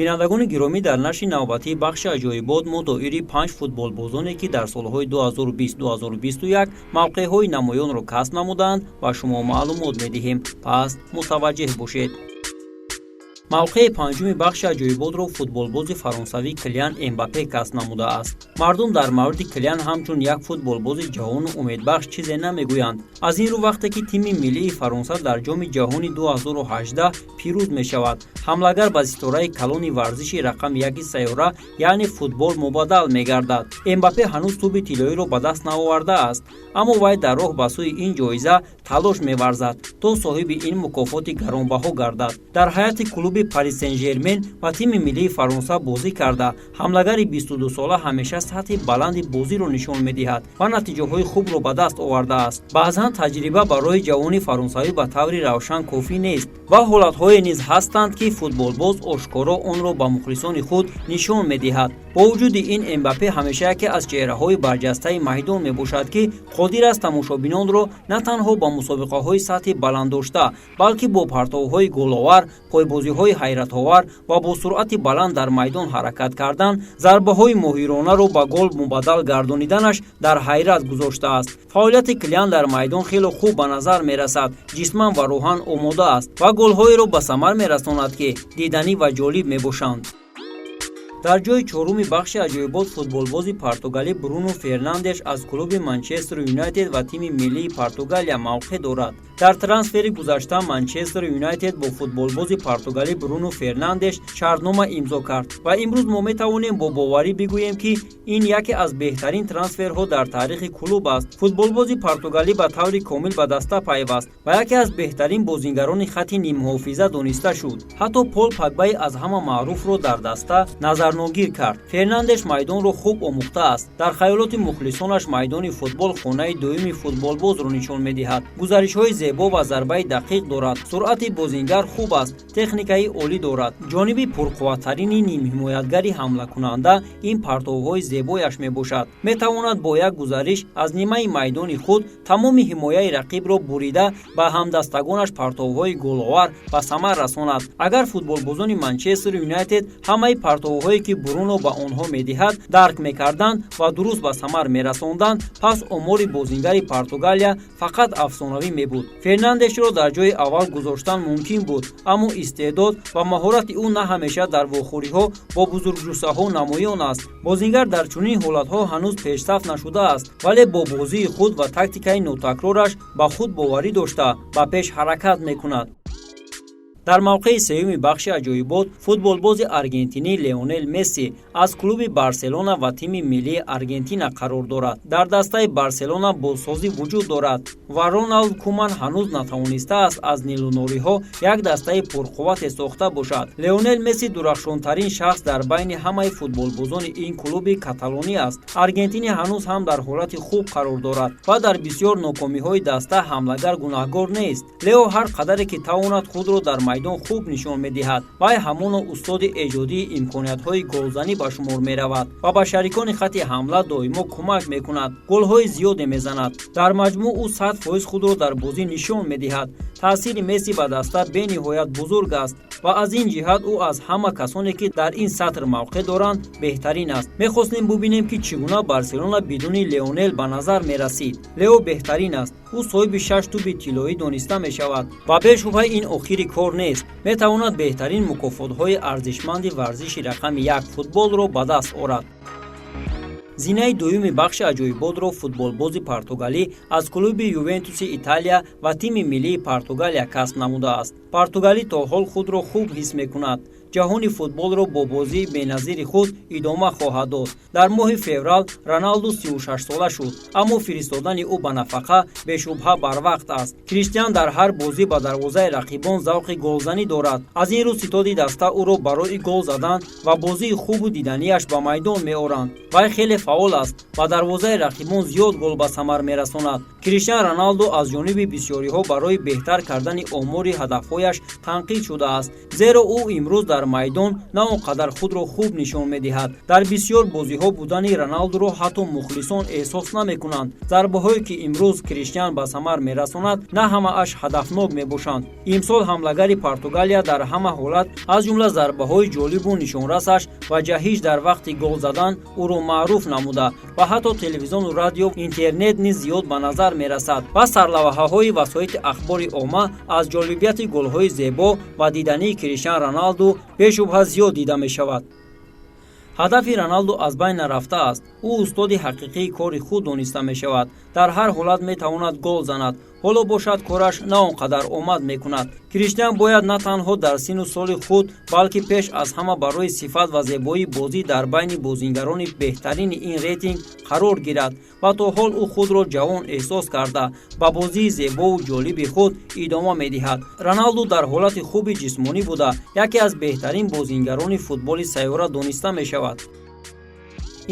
Бинандагони гиромӣ, дар нашри навбатии бахши аҷоибот мо доири панҷ футболбозоне, ки дар солҳои 2020-2021 мавқеъҳои намоёнро касб намуданд, ба шумо маълумот медиҳем. Пас мутаваҷҷеҳ бошед. Мавқеи панҷуми бахши аҷоиботро футболбози фаронсавӣ Килиан Эмбапе касб намудааст. Мардум дар мавриди Килиан ҳамчун як футболбози ҷавону умедбахш чизе намегӯянд. Аз ин рӯ, вақте ки тими миллии Фаронса дар Ҷоми ҷаҳони 2018 пирӯз мешавад, ҳамлагар ба ситораи калони варзиши рақами яки сайёра, яъне футбол, мубаддал мегардад. Эмбапе ҳанӯз тӯби тиллоиро ба даст наовардааст, аммо вай дар роҳ ба сӯи ин ҷоиза талош меварзад, то соҳиби ин мукофоти гаронбаҳо гардад. Дар ҳайати клуби Пари Сен-Жермен ва тими миллии Фаронса бозӣ карда, ҳамлагари 22-сола ҳамеша сатҳи баланди бозиро нишон медиҳад ва натиҷаҳои хубро ба даст овардааст. Баъзан таҷриба барои ҷавони фаронсавӣ ба таври равшан кофӣ нест ва ҳолатҳое низ ҳастанд, ки футболбоз ошкоро онро ба мухлисони худ нишон медиҳад. Бо вуҷуди ин, Эмбапе ҳамеша яке аз чеҳраҳои барҷастаи майдон мебошад, ки қодир аст тамошобинонро на танҳо ба мусобиқаҳои сатҳи баланддошта, балки бо партовҳои головар, пойбозиҳои ҳайратовар ва бо суръати баланд дар майдон ҳаракат кардан, зарбаҳои моҳиронаро ба гол мубаддал гардониданаш дар ҳайрат гузоштааст. Фаъолияти Килиан дар майдон хеле хуб ба назар мерасад, ҷисман ва рӯҳан омода аст ва голҳоеро ба самар мерасонад, ки диданӣ ва ҷолиб мебошанд. Дар ҷои чоруми бахши аҷоибот футболбози португалӣ Бруно Фернандеш аз клуби Манчестер Юнайтед ва тими миллии Португалия мавқеъ дорад. Дар трансфери гузашта Манчестер Юнайтед бо футболбози португалӣ Бруно Фернандеш шартнома имзо кард ва имрӯз мо метавонем бо боварӣ бигӯем, ки ин яке аз беҳтарин трансферҳо дар таърихи клуб аст. Футболбози португалӣ ба таври комил ба даста пайваст ва яке аз беҳтарин бозингарони хатти нимҳофиза дониста шуд. Ҳатто Пол Погбаи аз ҳама маъруфро дар даста назарногир кард. Фернандеш майдонро хуб омӯхтааст. Дар хаёлоти мухлисонаш майдони футбол хонаи дуюми футболбозро нишон медиҳад. Гузаришҳои зебо ва зарбаи дақиқ дорад. Суръати бозингар хуб аст, техникаи олӣ дорад. Ҷониби пурқувваттарини нимҳимоятгари ҳамлакунанда ин партовҳои зебояш мебошад. Метавонад бо як гузариш аз нимаи майдони худ тамоми ҳимояи рақибро бурида, ба ҳамдастагонаш партовҳои головар ба самар расонад. Агар футболбозони Манчестер Юнайтед ҳамаи партовҳое, ки Бруно ба онҳо медиҳад, дарк мекарданд ва дуруст ба самар мерасонданд, пас омори бозингари Португалия фақат афсонавӣ мебуд. Фернандешро дар ҷои аввал гузоштан мумкин буд, аммо истеъдод ва маҳорати ӯ на ҳамеша дар вохӯриҳо бо бузургҷуссаҳо намоён аст. Бозингар дар чунин ҳолатҳо ҳанӯз пешсаф нашудааст, вале бо бозии худ ва тактикаи нотакрораш ба худ боварӣ дошта, ба пеш ҳаракат мекунад. Дар мавқеи сеюми бахши аҷоибот футболбози аргентинӣ Леонел Месси аз клуби Барселона ва тими миллии Аргентина қарор дорад. Дар дастаи Барселона бозсозӣ вуҷуд дорад ва Роналд Куман ҳанӯз натавонистааст аз нилунориҳо як дастаи пурқуввате сохта бошад. Леонел Месси дурахшонтарин шахс дар байни ҳамаи футболбозони ин клуби каталонӣ аст. Аргентинӣ ҳанӯз ҳам дар ҳолати хуб қарор дорад ва дар бисёр нокомиҳои даста ҳамлагар гунаҳгор нест. Лео ҳар қадаре ки тавонад, худро дар майдон хуб нишон медиҳад. Вай ҳамоно устоди эҷодии имкониятҳои голзанӣ ба шумор меравад ва ба шарикони хатти ҳамла доимо кӯмак мекунад, голҳои зиёде мезанад. Дар маҷмӯъ ӯ 100% худро дар бозӣ нишон медиҳад. Таъсири Месси ба даста бениҳоят бузург аст ва аз ин ҷиҳат ӯ аз ҳама касоне, ки дар ин сатр мавқеъ доранд, беҳтарин аст. Мехостем бубинем, ки чӣ гуна Барселона бидуни Леонел ба назар мерасид. Лео беҳтарин аст. Ӯ соҳиби шаш тӯби тиллоӣ дониста мешавад ва бешубҳа ин охири кор нест. Метавонад беҳтарин мукофотҳои арзишманди варзиши рақами як футболро ба даст орад. Зинаи дуюми бахши аҷоиботро футболбози португалӣ аз клуби Ювентуси Италия ва тими миллии Португалия касб намудааст. Португалӣ то ҳол худро хуб ҳис мекунад, ҷаҳони футболро бо бозии беназири худ идома хоҳад дод. Дар моҳи феврал Роналду 36-сола шуд, аммо фиристодани ӯ ба нафақа бешубҳа барвақт аст. Криштиан дар ҳар бозӣ ба дарвозаи рақибон завқи голзанӣ дорад. Аз ин рӯ ситоди даста ӯро барои гол задан ва бозии хубу диданияш ба майдон меоранд. Вай хеле фаъол аст, ба дарвозаи рақибон зиёд гол ба самар мерасонад. Криштиан Роналду аз ҷониби бисёриҳо барои беҳтар кардани омори ҳадафҳояш танқид шудааст, зеро ӯ имрӯз дар Дар майдон на он қадар худро хуб нишон медиҳад. Дар бисёр бозиҳо будани Роналдуро ҳатто мухлисон эҳсос намекунанд. Зарбаҳое, ки имрӯз Криштиан ба самар мерасонад, на ҳамааш ҳадафнок мебошанд. Имсол ҳамлагари Португалия дар ҳама ҳолат, аз ҷумла зарбаҳои ҷолибу нишонрасаш ва ҷаҳиш дар вақти гол задан, ӯро маъруф намуда ва ҳатто телевизиону радио, интернет низ зиёд ба назар мерасад ва сарлавҳаҳои васоити ахбори омма аз ҷолибияти голҳои зебо ва дидании Криштиан Роналду бешубҳа зиёд дида мешавад. Ҳадафи Роналду аз байн нарафтааст. Ӯ устоди ҳақиқии кори худ дониста мешавад. Дар ҳар ҳолат метавонад гол занад. Ҳоло бошад, кораш на он қадар омад мекунад. Криштиан бояд на танҳо дар синну соли худ, балки пеш аз ҳама барои сифат ва зебоии бозӣ дар байни бозингарони беҳтарини ин рейтинг қарор гирад ва то ҳол ӯ худро ҷавон эҳсос карда, ба бозии зебову ҷолиби худ идома медиҳад. Роналду дар ҳолати хуби ҷисмонӣ буда, яке аз беҳтарин бозингарони футболи сайёра дониста мешавад.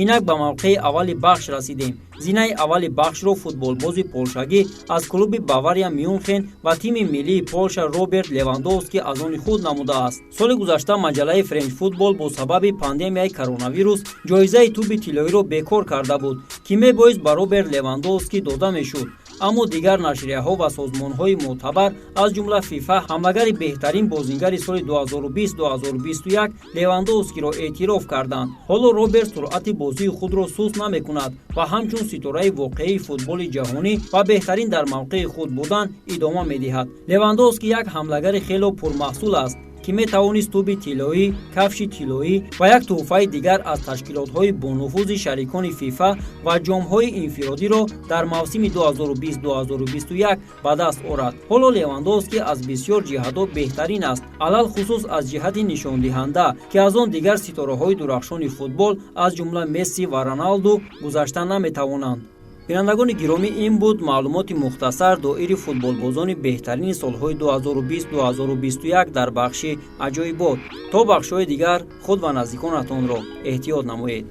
Инак ба мавқеи аввали бахш расидем. Зинаи аввали бахшро футболбози полшагӣ аз клуби Бавария Мюнхен ва тими миллии Полша Роберт Левандовски аз они худ намудааст. Соли гузашта маҷаллаи Френч Футбол бо сабаби пандемияи коронавирус ҷоизаи тӯби тиллоиро бекор карда буд, ки мебоист ба Роберт Левандовски дода мешуд. Аммо дигар нашрияҳо ва созмонҳои мӯътабар, аз ҷумла ФИФА, ҳамлагари беҳтарин бозингари соли 2020-2021 Левандовскиро эътироф карданд. Ҳоло Роберт суръати бозии худро суст намекунад ва ҳамчун ситораи воқеии футболи ҷаҳонӣ ва беҳтарин дар мавқеи худ будан идома медиҳад. Левандовски як ҳамлагари хело пурмаҳсул аст, ки метавонист тӯби тиллоӣ, кафши тиллоӣ ва як тӯҳфаи дигар аз ташкилотҳои бонуфузи шарикони ФИФА ва ҷомҳои инфиродиро дар мавсими 2020-2021 ба даст орад. Ҳоло Левандовски аз бисёр ҷиҳатҳо беҳтарин аст, алалхусус аз ҷиҳати нишондиҳанда, ки аз он дигар ситораҳои дурахшони футбол, аз ҷумла Месси ва Роналду, гузашта наметавонанд. Бинандагони гиромӣ, ин буд маълумоти мухтасар доири футболбозони беҳтарини солҳои 2020-2021 дар бахши аҷоибот. То бахшҳои дигар худ ва наздиконатонро эҳтиёт намоед.